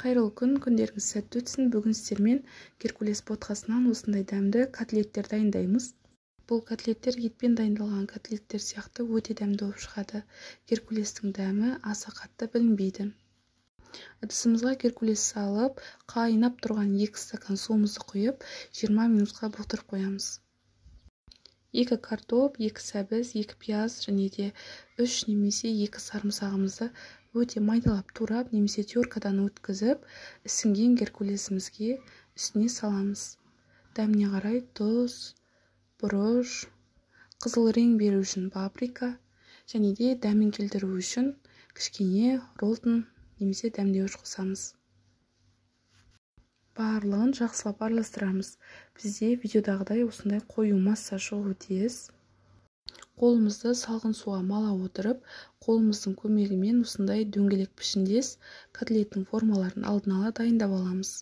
Қайырлы күн, күндеріңіз сәтті өтсін. Бүгін сіздермен Геркулес ботқасынан осындай дәмді котлеттер дайындаймыз. Бұл котлеттер етпен дайындалған котлеттер сияқты өте дәмді болып шығады. Геркулестің дәмі аса қатты білінбейді. Ыдысымызға Геркулес салып, қайнап тұрған 2 стакан суымызды құйып, 20 минутқа бұқтырып қоямыз. 2 картоп, 2 сәбіз, 2 пияз және де 3 немесе 2 сарымсағымызды өте майдалап турап немесе теркадан өткізіп, ісінген геркулесімізге үстіне саламыз. Дәміне қарай тұз, бұрыш, қызыл рең беру үшін паприка және де дәмін келтіру үшін кішкене ролтон немесе дәмдеуіш қосамыз. Барлығын жақсылап араластырамыз. Бізде видеодағыдай осындай қою масса шығуы тиіс. Қолымызды салқын суға мала отырып, қолымыздың көмегімен осындай дөңгелек пішіндес котлеттің формаларын алдын ала дайындап аламыз.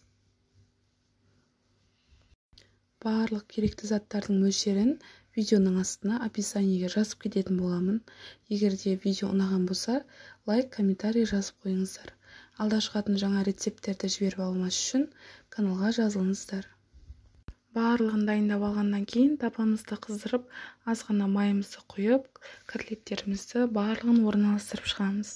Барлық керекті заттардың мөлшерін видеоның астына описаниеге жазып кететін боламын. Егер де видео ұнаған болса, лайк, комментарий жазып қойыңыздар. Алда шығатын жаңа рецепттерді жіберіп алмас үшін каналға жазылыңыздар. Барлығын дайындап алғаннан кейін табамызды қыздырып, аз ғана майымызды құйып, котлеттерімізді барлығын орналастырып шығамыз.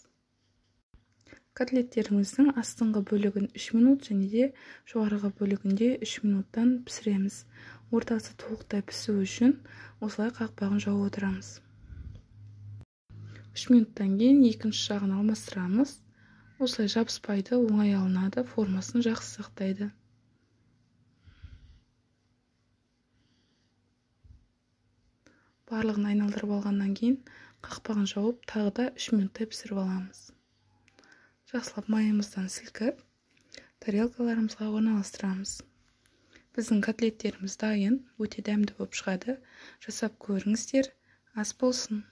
Котлеттеріміздің астыңғы бөлігін 3 минут және де жоғарғы бөлігінде 3 минуттан пісіреміз. Ортасы толықтай пісу үшін осылай қақпағын жауып отырамыз. 3 минуттан кейін екінші жағын алмастырамыз. Осылай жабыспайды, оңай алынады, формасын жақсы сақтайды. Барлығын айналдырып алғаннан кейін қақпағын жауып, тағы да 3 минуттай пісіріп аламыз. Жақсылап майымыздан сілкіп, тарелкаларымызға орналастырамыз. Біздің котлеттеріміз дайын, өте дәмді болып шығады. Жасап көріңіздер, ас болсын.